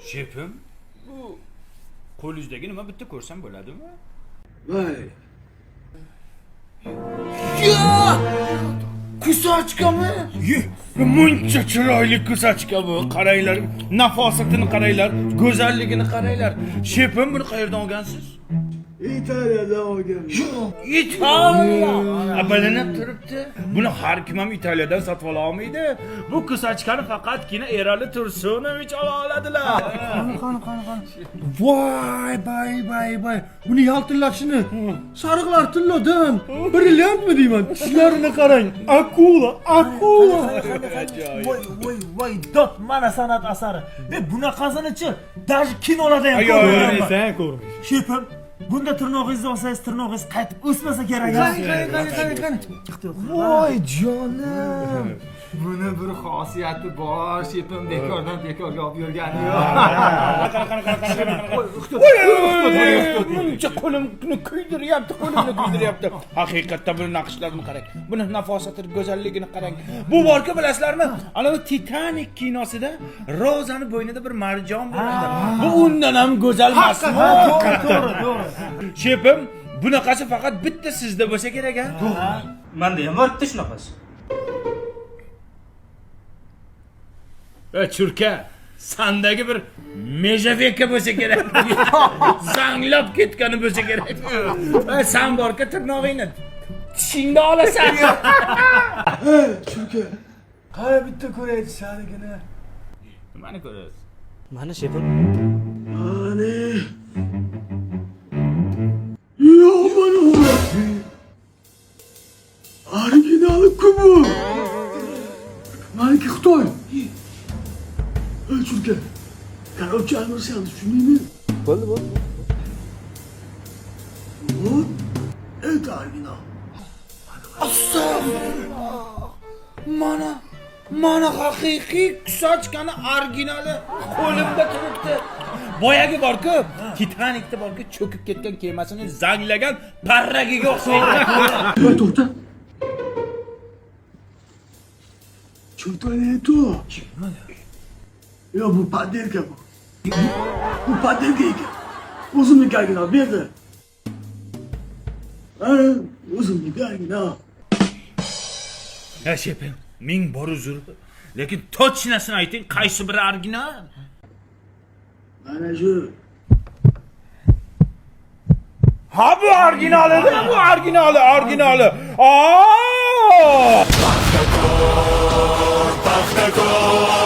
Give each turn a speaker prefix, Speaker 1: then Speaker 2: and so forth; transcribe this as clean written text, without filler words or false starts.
Speaker 1: Shefim, bu qo'lingizdagi nima, bitta ko'rsam bo'ladimi?
Speaker 2: Voy.
Speaker 1: Кусачка mi? Muncha chiroyli кусачка bu. Qaranglar, nafosatini qaranglar, go'zalligini qaranglar. Shefim, buni qayerdan olgansiz?
Speaker 2: Italiyadan olganman.
Speaker 1: Italiya. Bilinib turibdi. Buni har kim ham Italiyadan sotib ola olmaydi. Bu кусачка ni faqatgina Erali Tursunovich ola oladilar.
Speaker 3: Qani, qani, qani, qani. Voy, bay, bay, bay. Buni yaltillashini. Sariqlar tillodan. Brilliantmi deyman. Tishlarini qarang. Akula, akula.
Speaker 4: Voy, voy, voy, dod, mana san'at asari. E, bunaqasini-chi, даже kinolarda ham
Speaker 1: Ayo,
Speaker 4: ko'rmaganman.
Speaker 3: Sen ko'rmaysan.
Speaker 4: Shefim, bunda tirnog'ingizni olsangiz, tirnog'ingiz qaytib o'smasa kerak.
Speaker 3: Qani, qani, qani, qani, qani. Voy jonim.
Speaker 5: Buni bir xosiyati bor, shefim bekordan bekorga olib yurgani yo'q.
Speaker 1: Qara, qara, qara, qara, qara. Muncha qo'limni kuydiryapti, qo'limni kuydiryapti. Haqiqatda buni naqshlarini qarang. Buni nafosatini, go'zalligini qarang. Bu borku, bilasizlarmi? Ana bu Titanic kinosida Rozani bo'ynida bir marjon bo'ladi. Bu undan ham go'zal emasmi?
Speaker 4: To'g'ri, to'g'ri, to'g'ri.
Speaker 1: Shefim, bunaqasi faqat bitta sizda bo'lsa kerak a?
Speaker 6: Manda ham bor bitta shunaqasi.
Speaker 1: E, churka, sandagi bir mejaveka bo'lsa kerak. Zanglab ketgani bo'lsa kerak. E, san borka tirnog'ingni tishingda olasan.
Speaker 2: Hey, chunki qara, bitta ko'raychi sanikini.
Speaker 1: Nimani ko'rasiz?
Speaker 6: Mana, shefim.
Speaker 2: Qani. Yo'q, mana bu. Originali-ku bu. Maniki Xitoy. Ey, chunki. Короче, almashamiz, tushundingmi?
Speaker 6: Bo'ldi, bo'ldi.
Speaker 2: Вот это original.
Speaker 1: Mana, mana haqiqiy кусачка ni originali qo'limda turibdi. Boyagi borku, Titanikda borku, cho'kib ketgan kemasini zanglagan parragiga o'xshaydi.
Speaker 2: Voy, to'xta. Что-то не то. Yo'q, bu подделка bu. Bu подделка ekan. O'zimniki original bu yerda. Ha, o'zimniki original.
Speaker 1: Ya shefim, ming bor uzr. Lekin точно sini ayting, qaysi biri original?
Speaker 2: Mana shu.
Speaker 1: Ha, bu originali, bu originali, originali. Aa!
Speaker 7: Paxtakor.